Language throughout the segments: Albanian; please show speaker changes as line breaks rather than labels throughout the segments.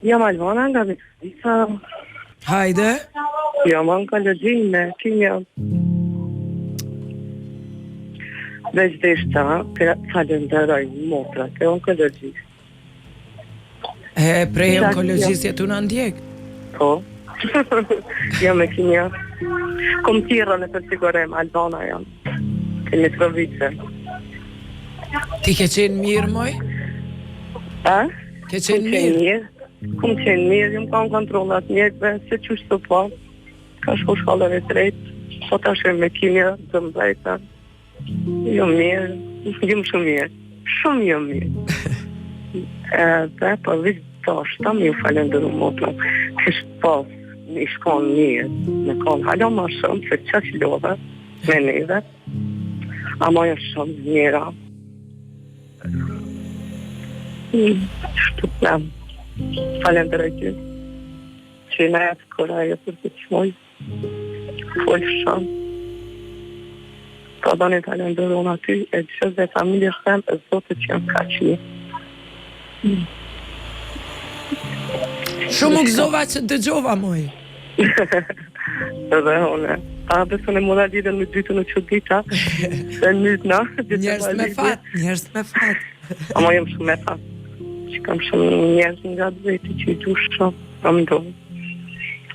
Jam Albana nga Mitrovica.
Hajde.
Jam onkologji me kimio. Veç deshta, të falenderoj motrat e onkologjisë.
E, prej onkologjisë je tu na ndjek?
Po. jam me kimio. Kom thirrë në për sigurim, Albana jam. Te Mitrovica.
Ti ke qenë mirë, moj?
A?
Ke qenë mirë?
mirë. Kom qenë mirë, jam kanë kontrollat mjekve, se qysh të po. Ka shku shkallën e tretë, po tash jam me kimio, të mbajta. Jam mirë, jam shumë mirë. Shumë jam mirë. Edhe, po veç deshta me ju falenderu motra. Kish pas, me ish konë mirë, me konë hala ma shumë, se qaq lodhe, me neve. Ama janë shumë të mira. Shtu të Falenderoj ty. Që na jep kurajo për të çmoj. Fol shumë. Po do të falenderoj unë aty e gjithë dhe familjes tem e Zotit që jam kaq mirë.
Shumë u gëzova që të dëgjova
moj. Edhe unë. A besoj në mora lidhen me dytën në çudita. Se nytna.
Njerëz me fat, njerëz me
fat. Ama jam shumë me fat. Që kam shumë njerëz nga veti që i du shumë, kam do.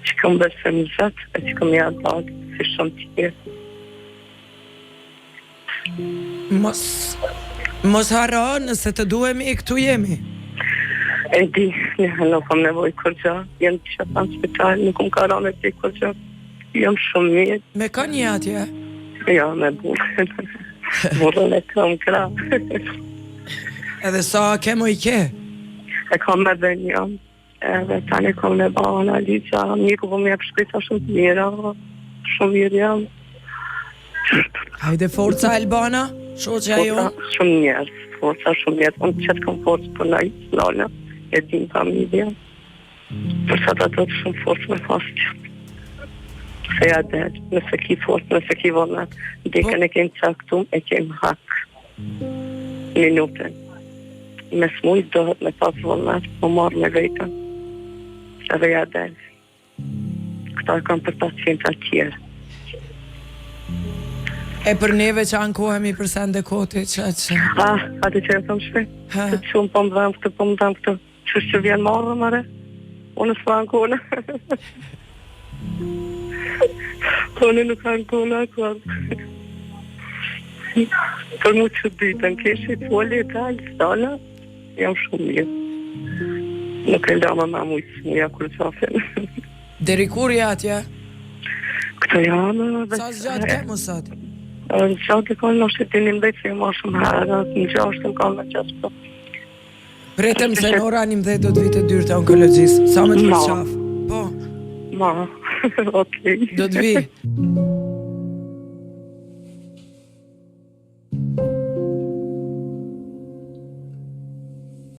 Që kam besim në Zot e që kam ja dalë si shumë tjerë.
Mos mos harro nëse të duhemi këtu
jemi. E di, ne nuk kam nevojë kurgjo. Jam të qeta në spital, nuk më ka ra me ti kurgjo. Jam shumë
mirë. Me kënd je atje?
Jo, me burrin. Burrin e kam krah.
Edhe sa ke mo i ke?
E kam edhe një. Edhe tani kam me ba analiza, mjeku po më jep shpresa shumë të mira, shumë mirë
jam. Hajde forca Albana, shoqja
jonë. Forca shumë njerëz, forca shumë njerëz, unë qëtë kam forcë për në nalë, e din familja. Për sa ta do të shumë forcë me pasë që. Se ja del, nëse ki forcë, nëse ki vullnet, vdekjen po. e kemë caktum, e kemë hak. Minutën. Me smujt dohet me pas vullnet, me marrë me vete. Edhe ja del. Këta e kam për pacienta tjerë.
E për neve që ankohemi për sende koti,
që që... Ah, atë që e thëmë shpe? Të shumë po më dhem këtë, po më dhem këtë. Qysh që vjen marrë, mëre? Unë s'po ankona. Po unë nuk ankona kur. Për mu që dytën, keshi foli e talë, stala, jam shumë mirë. Nuk e lama ma mujtë smuja kur qafin.
Deri kur je atje?
Këto janë...
Sa zgjat ke më sot?
Zgjat e kanë në shëtinin dhe që jam shumë herët, në gjashtë më kanë në gjashtë po.
Pretem se në ora 11 do të vi te dyert e onkologjisë. Sa me të përqaf.
Po. Ma, okej.
Do të vi.